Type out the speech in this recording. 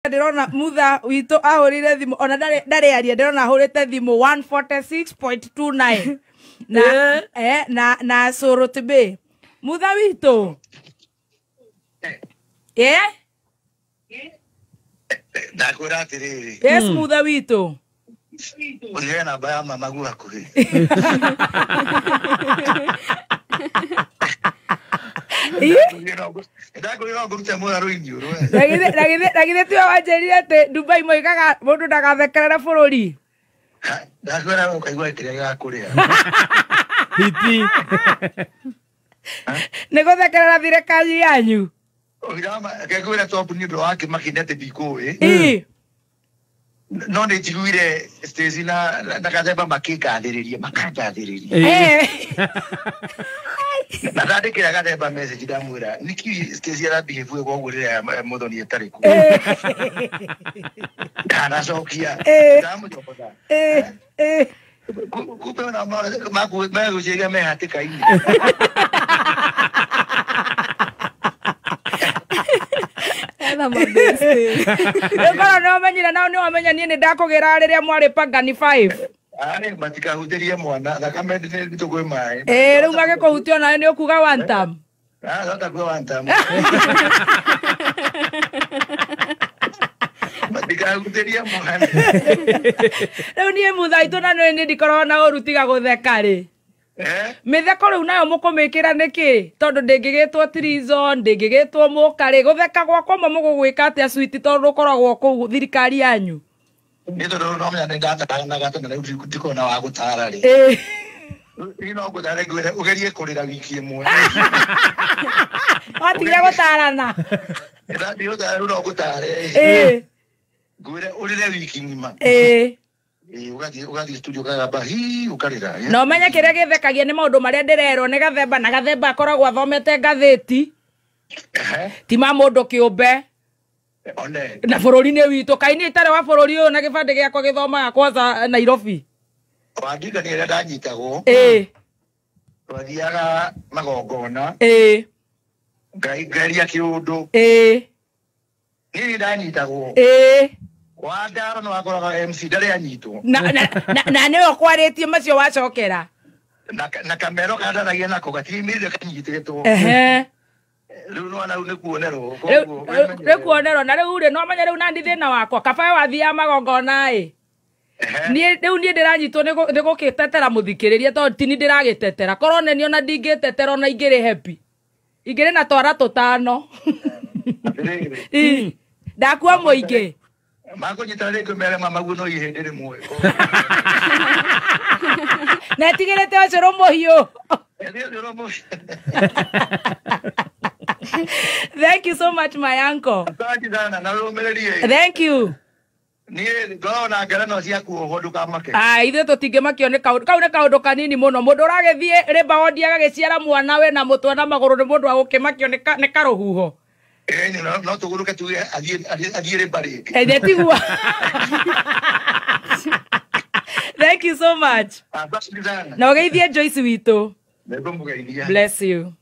Ndĩrona mutha witũ ahũrire thimũ ona ndarĩ aria, ndĩrona ahũrĩte thimũ 146.29 na na Sorot Bay. Mutha witũ, eh. Ndakwĩra atĩrĩrĩ. Yes, mutha witũ. Ũrĩhe namba ya mama gu hakuhĩ. Ndakwĩra ngũrute mũra iniũrũ. Na githĩ tiwe wanjĩrire atĩ Dubai moigaga mũndũ ndagathekerere bũrũri? Ndakwĩra ũkaigua kĩrĩa gĩgakũrĩa. Hiti. Nĩ gũthekerera thirikari yanyu. Ngwĩra top nĩ ũndũ wa kĩmaki nĩ atĩ ndikũĩ. Ĩ. No nĩ njiguire Stacy na Gathemba makĩngathĩrĩria makangathĩrĩria. Na ndandĩkĩra Gathemba message ndamwĩra nĩkĩ Stacy arabehave wega ũguo rĩrĩa Muthoni atarĩ kuo. Ndanacokia. Ndamũcokotha. Kumbe ona megũciria me hatĩka-inĩ. Rĩu korwo nĩ wamenyire nao nĩ wamenya niĩ nĩ ndakũgĩra rĩrĩa mwarĩ Pangani 5. Arĩ matikahutĩrie mwana thakame nĩ tũkwĩ maĩ. Ĩ, rĩu magĩkũhutia onawe nĩ ũkuga one term. Hata kuwa one term. Matikahutĩrie mwana. Rĩu niĩ mutha witũ na nĩ ndikoragwo na ũru tiga gũtheka rĩ. Mĩtheko rĩu nayo mũkũmĩkĩra nĩkĩ? Tondũ ndĩngĩgĩtwo treason, ndĩngĩgĩtwo mũkarĩ. Gũtheka gwakwa ma mũgũgwĩka atĩa sweet tondũ ũkoragwo kũu thirikari yanyu? Nĩ tondũ no menya nĩ ndataranaga tondũ rĩu ndikoragwo na wa gũtara rĩ. Niĩ no ngũtare ngwĩre ũgerie kũrĩra wiki ĩmwe. Watigire gũtarana. Ndathiĩ gũtara rĩu no ngũtare. Ngwĩre ũrĩre wiki ng'ima. Ũgathiĩ studio ũkagamba hi ũkarĩra. Na ũmenye kĩrĩa gĩthekagia nĩ maũndũ marĩa ndĩrerwo nĩ Gathemba, na Gathemba akoragwo athomete ngathĩti. Ti ma mũndũ kĩũmbe. Na bũrũri-inĩ witũ, kaĩ niĩ itarĩ wa bũrũri ũyũ na gĩbandĩ gĩakwa gĩthomaga kwanza Nairobi. Wandika nĩ rĩrĩa ndanyitagwo. Twathiaga magongona. Ngaria kĩũndũ. Niĩ ndanyitagwo. Wandaro nĩ wakoraga MC ndarĩ anyitwo. Na nĩwe ũkwarĩtie macio wacokera. Na kamero kandaragia nako gatirimĩrire kanyitĩtwo. Rĩu nĩwona rĩu nĩ kuonerwo. Rĩu kuonerwo na rĩu rĩ no menya rĩu nandi thĩna wakwa kaba wathiaga magongona ĩ. Niĩ rĩu niĩ ndĩranyitwo nĩ gũgĩtetera mũthikĩrĩria tondũ ti niĩ ndĩragĩtetera. Korwo nĩ niĩ ona ndingĩtetera ona ingĩrĩ happy. Ingĩrĩ na twara tũtano. Ndakua mũingĩ. Makũnyita rĩngĩ mere mama guo no ihĩndĩ rĩmwe. Na etigĩrĩte ũcũrũ mũhiũ. Thank you so much, my uncle. Thank you. Niĩ ngoragwo na ngerenwa cia kuohwo ndũkamake. Ithuĩ tũtingĩmakio nĩ kaũndũ kau, nĩ kaũndũ kanini mũno. Mũndũ ũragĩthiĩ rĩmba wondi agagĩciara mwana we na mũtwe na magũrũ nĩ mũndũ wa gũkĩmakio nĩ karũhuho. No tũgũrũke tuge athiĩ rĩmba rĩngĩ. Ĩ tiguo. Thank you so much. Asante sana. Na ũgeithie Joyce witũ. Nĩngũmũgeithia. Bless you.